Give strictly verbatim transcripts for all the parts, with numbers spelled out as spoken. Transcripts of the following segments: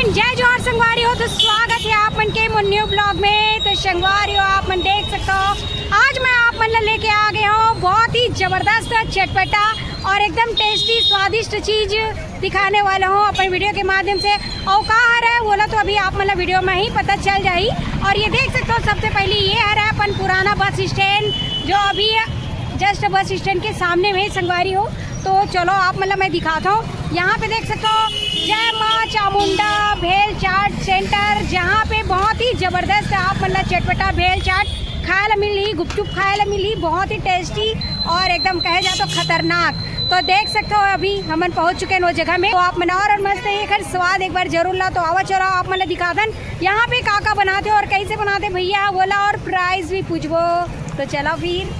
जय जोहार संगवारी हो, तो स्वागत है आप मन के मोर न्यू ब्लॉग में। तो संगवारी हो, आप मन देख सकते हो, आज मैं आप मन ला लेके आ गया हूँ बहुत ही जबरदस्त, चटपटा और एकदम टेस्टी, स्वादिष्ट चीज दिखाने वाला हूँ अपन वीडियो के माध्यम से। और का हरे, वो ला तो अभी आप मन ला वीडियो में ही पता चल जाही। और ये देख सकते हो, सबसे पहले ये हरे अपन पुराना बस स्टैंड, जो अभी जस्ट बस स्टैंड के सामने में, संगवारी हो। तो चलो, आप मन ला मैं दिखाता हूँ। यहाँ पे देख सकते हो, जय माँ चामुंडा भेल चाट सेंटर, जहाँ पे बहुत ही जबरदस्त आप मन ला चटपटा भेल चाट खाए ला मिलही, गुपचुप खाए ला मिलही, बहुत ही टेस्टी और एकदम कहे जाए तो खतरनाक। तो देख सकते हो, अभी हमन पहुँच चुके हैं वो जगह में। तो आप मन और, और मस्त एकर स्वाद एक बार जरूर ला। तो आवा, चलो, आप मन ला दिखाथन यहाँ पे का का बनाथे और कैसे बनाथे भैया, वो ला, और प्राइस भी पूछबो। तो चलो फिर।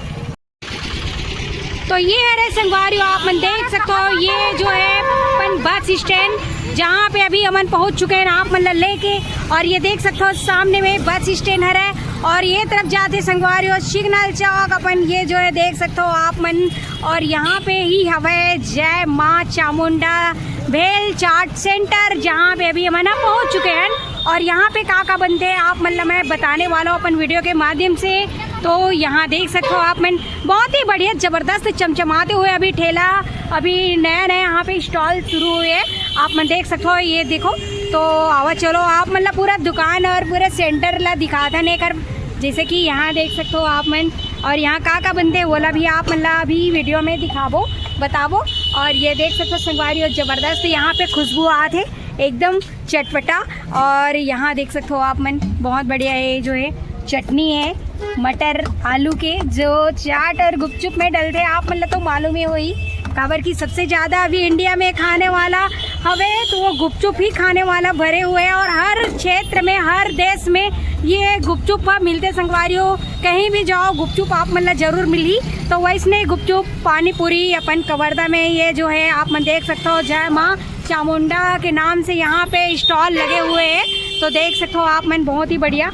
तो ये हरे संगवारी हो, आप मन देख सकते हो, ये जो है अपन बस स्टैंड, जहाँ पे अभी हमन पहुँच चुके हैं आप मन ला लेके। और ये देख सकते हो, सामने में बस स्टैंड हरे और ये तरफ जाथे संगवारी हो सिग्नल चौक अपन, ये जो है देख सकते हो आप मन। और यहाँ पे ही हवे जय माँ चामुंडा भेल चाट सेंटर, जहाँ पे अभी हमन ह पहुँच चुके हैं। और यहाँ पे का का बनथे आप मन ला मैं बताने वाला हूँ अपन वीडियो के माध्यम से। तो यहाँ देख सकते हो आप मन, बहुत ही बढ़िया जबरदस्त चमचमाते हुए अभी ठेला, अभी नया नया यहाँ पे स्टॉल शुरू हुए हैं। आप मन देख सकते हो, ये देखो। तो आवा, चलो, आप मन ला पूरा दुकान और पूरा सेंटर ला दिखाथन एकर, जैसे कि यहाँ देख सकते हो आप मन। और यहाँ का का बनथे, वो ला भी आप मन ला अभी वीडियो में दिखाबो, बताबो। और ये देख सकते हो संगवारी हो, जबरदस्त यहाँ पे खुशबू आथे, एकदम चटपटा। और यहाँ देख सकते हो आप मन, बहुत बढ़िया, ये जो है चटनी है, मटर आलू के, जो चाट और गुपचुप में डलथे, आप मन ला तो मालूम ही होही, काबर कि सबसे ज्यादा अभी इंडिया में खाने वाला हवे तो वो गुपचुप ही खाने वाला भरे हुए हैं। और हर क्षेत्र में, हर देश में ये गुपचुप ह मिलथे संगवारी हो। कहीं भी जाओ, गुपचुप आप मन ला जरूर मिलही। तो वैसने गुपचुप, पानी पूरी अपन कवर्धा में, ये जो है आप मन देख सकते हो, जय माँ चामुंडा के नाम से यहाँ पे स्टॉल लगे हुए हैं। तो देख सकते हो आप मन, बहुत ही बढ़िया।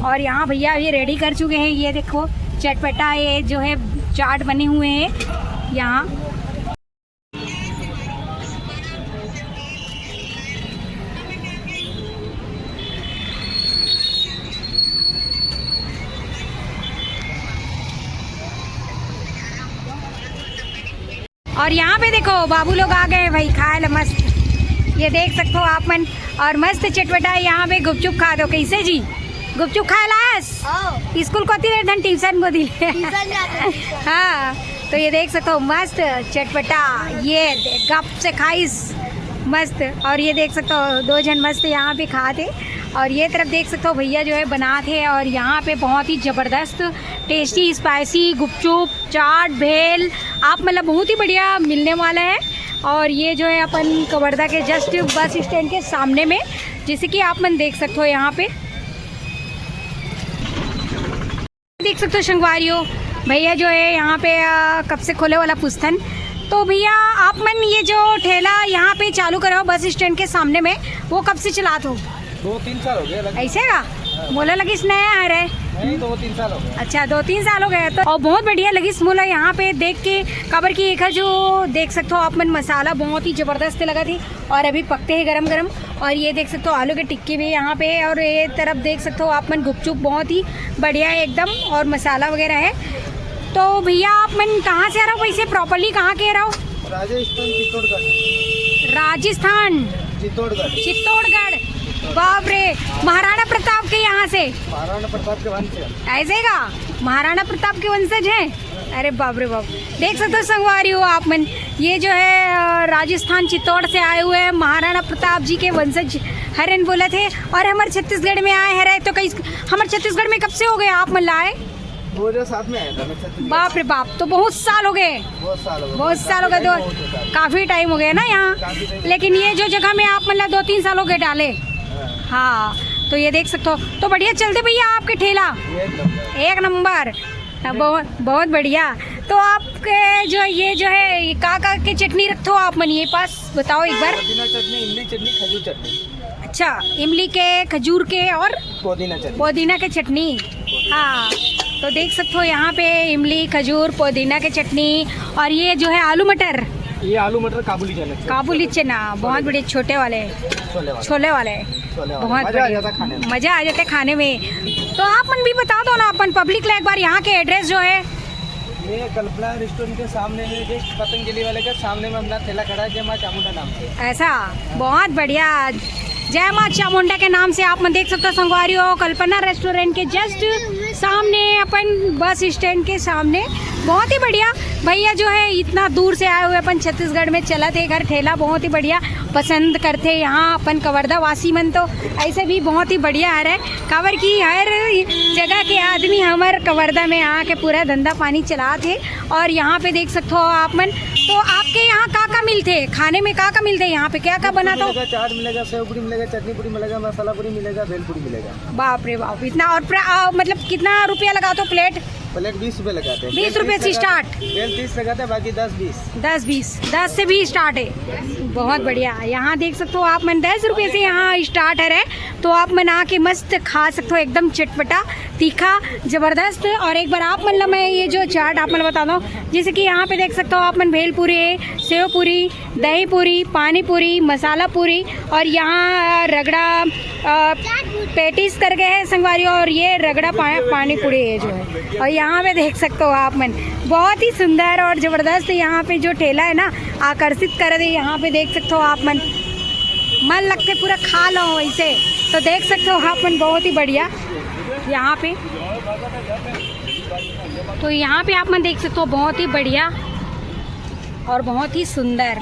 और यहाँ भैया ये रेडी कर चुके हैं, ये देखो चटपटा, ये जो है चाट बने हुए हैं यहाँ। और यहाँ पे देखो, बाबू लोग आ गए हैं भाई, खाए ला मस्त। ये देख सकते हो आप मन, और मस्त चटपटा यहाँ पे गुपचुप खात हो। कैसे जी, गुपचुप खाए ला आस? हाँ। स्कूल कोती रहथन, ट्यूशन कोती ले। ट्यूशन जाते हैं। हाँ, तो ये देख सकते हो, मस्त चटपटा, ये दे-, गप से खाइस, मस्त। और ये देख सकते हो, दो झन मस्त यहाँ पे खात हे। और ये तरफ देख सकते हो, भैया जो है बनात हे, और यहाँ पे बहुत ही जबरदस्त टेस्टी स्पाइसी गुपचुप, चाट, भेल, आप मतलब बहुत ही बढ़िया मिलने वाला है। और ये जो है अपन कवर्धा के जस्ट बस स्टैंड के सामने में, जैसे कि आप मन देख सकते हो यहाँ पे, देख सकते हो संगवारी हो, भैया जो है यहाँ पे, आ, कब से खोले वाला पूछथन। तो भैया, आप मन ये जो ठेला यहाँ पे चालू करे हो बस स्टैंड के सामने में, वो कब से चलात हो? दो तीन साल हो गए लग। ऐसे का? मोला लगिस नया हरे। नहीं, दो तीन साल हो गए। अच्छा, दो तीन साल हो गए तो। और बहुत बढ़िया लगिस मोला यहाँ पे देख के, काबर कि एकर जो देख सकते हो आप मन, मसाला बहुत ही जबरदस्त लगथे और अभी पकथे हे गरम गरम। और ये देख सकते हो आलू के टिक्की भी यहाँ पे है, और ये तरफ देख सकते हो आप मन गुपचुप, बहुत ही बढ़िया है एकदम, और मसाला वगैरह है। तो भैया, आप मन कहाँ से आ रहे हो वैसे, प्रॉपरली कहाँ के रहो? राजस्थान, चित्तौड़गढ़। राजस्थान। चित्तौड़गढ़। चित्तौड़गढ़। बाप रे, महाराणा प्रताप के यहाँ से? महाराणा प्रताप के वंश है। ऐसे का? महाराणा प्रताप के वंशज हैं? अरे बाप रे बाप, देख सकते हो संगवारी हो आप मन, ये जो है, अ, राजस्थान चित्तौड़ से आए हुए हैं, महाराणा प्रताप जी के वंशज हरन बोलथे। और हमर छत्तीसगढ़ में आए हरे, तो कई, हमर छत्तीसगढ़ में कब से हो गए आप मन ला आए? दो हज़ार सात में आया था मैं छत्तीसगढ़। बाप रे बाप, तो बहुत साल हो गए। बहुत साल हो गए। बहुत साल हो गए, काफी दो, टाइम हो गया था। काफी टाइम हो गया ना यहाँ। काफी टाइम। लेकिन ये जो जगह में आप मन ला दो तीन साल हो गए डाले। हाँ। हाँ, तो ये देख सकते हो, तो बढ़िया चलथे भैया आपके ठेला। एक नंबर। एक नंबर। हाँ, बहुत, बहुत बढ़िया। तो आपके जो, ये जो है, ये का का के चटनी रखते हो आप मन ये पास, बताओ एक बार। पुदीना चटनी, इमली चटनी, खजूर चटनी। अच्छा, इमली के, खजूर के और पुदीना चटनी। पुदीना के चटनी। हाँ, तो देख सकते हो यहाँ पे इमली, खजूर, पुदीना के चटनी और ये जो है आलू मटर। ये आलू मटर काबुली चना। काबुली चना, बहुत बड़े, छोटे वाले, छोले वाले। छोले वाले। छोले वाले। बहुत मजा आ बढ़िया। जाता खाने में। मजा आ जाता है खाने में। तो आप मन भी बता दो ना अपन पब्लिक ला एक बार यहाँ के एड्रेस जो है। ये कल्पना रेस्टोरेंट के सामने में, जस्ट पतंजलि वाले के सामने में अपना ठेला खड़ा है, जय माँ चामुंडा नाम से। ऐसा, बहुत बढ़िया। जय माँ चामुंडा के नाम से आप मन देख सकते हो संगवारी हो, कल्पना रेस्टोरेंट के जस्ट सामने, अपन बस स्टैंड के सामने। बहुत ही बढ़िया। भैया जो है इतना दूर से आए हुए अपन छत्तीसगढ़ में चलत हे घर ठेला, बहुत ही बढ़िया पसंद करथे यहाँ अपन कवर्धा वासी मन। तो ऐसे भी बहुत ही बढ़िया हरे, काबर कि हर जगह के आदमी हमर कवर्धा में आके पूरा धंधा पानी चलात हे। और यहाँ पे देख सकते हो आप मन, तो आपके यहाँ का का मिलथे खाने में, का का मिलथे यहाँ पे, क्या का बनाता हो? मिलेगा, चाट मिलेगा, सेव पूरी मिलेगा, चटनी पूरी मिलेगा, मसाला पूरी मिलेगा, भेल पूरी मिलेगा। बाप रे बाप, इतना। और प्रा-, आ, मतलब कितना रुपया लगाते हो प्लेट? प्लेट बीस रुपये लगाते हैं। बीस रुपये से स्टार्ट। भेल तीस लगाते हैं, बाकी दस बीस। दस बीस, दस से भी स्टार्ट है। बहुत बढ़िया। यहाँ देख सकते हो आप मन, दस रुपये से यहाँ स्टार्ट है रे। तो आप मन आके मस्त खा सकते हो, एकदम चटपटा, तीखा, जबरदस्त। और एक बार आप मन ला मैं ये जो चाट आप मन ला बता दूँ, जैसे कि यहाँ पे देख सकते हो आप मन, भेलपूरी, सेव पूरी, दही पूरी, पानी पूरी, मसाला पूरी और यहाँ रगड़ा, अ, पैटीज करके है संगवारी, और ये रगड़ा पा-, पानी पूरी है जो है। और यहाँ पे देख सकते हो आप मन, बहुत ही सुंदर और जबरदस्त यहाँ पे जो ठेला है ना, आकर्षित कर दे। यहाँ पे देख सकते हो आप मन, मन लगथे पूरा खा लो ऐसे। तो देख सकते हो आप मन, बहुत ही बढ़िया यहाँ पे। तो यहाँ पे आप मन देख सकते हो, बहुत ही बढ़िया और बहुत ही सुंदर,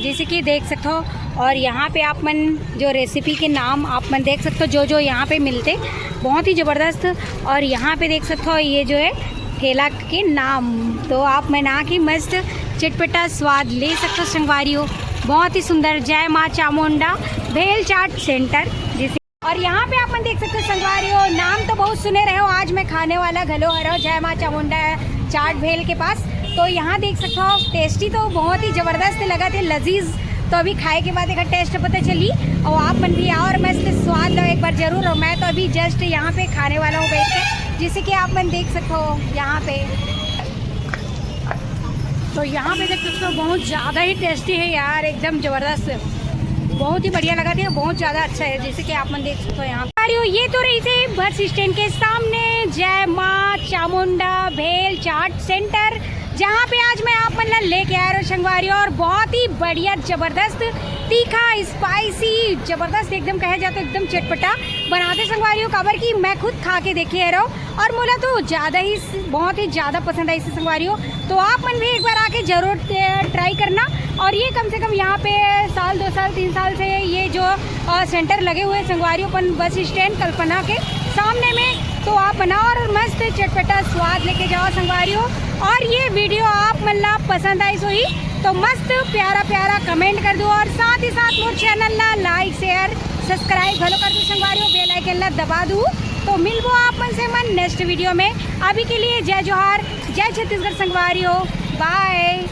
जैसे कि देख सकते हो। और यहाँ पे आप मन जो रेसिपी के नाम आप मन देख सकते हो, जो जो यहाँ पे मिलते, बहुत ही जबरदस्त। और यहाँ पे देख सकते हो, ये जो है ठेला के नाम, तो आप मन आके मस्त चटपटा स्वाद ले सकते हो संगवारी हो। बहुत ही सुंदर, जय माँ चामुंडा भेल चाट सेंटर। जैसे और यहाँ पे आप मन देख सकते हो संगवारी हो, नाम तो बहुत सुने रहे हो, आज मैं खाने वाला घलो हरो जय माँ चामुंडा चाट भेल के पास। तो यहाँ देख सकते हो, टेस्टी तो बहुत ही जबरदस्त लगथे, लजीज। तो अभी खाए के बाद एक टेस्ट पता चली, और आप मन भी आओ और मस्त स्वाद लो एक बार जरूर। और मैं तो अभी जस्ट यहाँ पे खाने वाला हूँ बैठ के, जैसे कि आप मन देख सकते हो यहाँ पे। तो यहाँ पे देख सकते हो, बहुत ज़्यादा ही टेस्टी है यार, एकदम ज़बरदस्त, बहुत ही बढ़िया लगथे, बहुत ज़्यादा अच्छा है, जैसे कि आप मन देख सकते हो यहाँ पे। अरे, ये तो रहिसे बस स्टैंड के सामने जय माँ चामुंडा भेल चाट सेंटर, जहाँ पे आज मैं आप मन ला लेके आए रहो संगवारी, और बहुत ही बढ़िया, जबरदस्त, तीखा, स्पाइसी, जबरदस्त, एकदम कहे जाए तो एकदम चटपटा बनाथे संगवारी हो, काबर कि मैं खुद खा के देखे रहो और मोला तो ज़्यादा ही, बहुत ही ज़्यादा पसंद आइस संगवारी हो। तो आप मन भी एक बार आके जरूर, अ, ट्राई करना। और ये कम से कम यहाँ पे साल, दो साल, तीन साल से ये जो, अ, सेंटर लगे हुए हैं संगवारी हो, अपन बस स्टैंड कल्पना के सामने में। तो आप बनाओ और मस्त चटपटा स्वाद लेके जाओ संगवारी हो। और ये वीडियो आप मन ला पसंद आइस होही तो मस्त प्यारा प्यारा कमेंट कर दो, और साथ ही साथ मोर चैनल ला लाइक, शेयर, सब्सक्राइब घलो कर दो संगवारी हो, बेल आइकन ला दबा दो। तो मिलबो आप मन से मन नेक्स्ट वीडियो में। अभी के लिए जय जोहार, जय छत्तीसगढ़ संगवारी हो, बाय।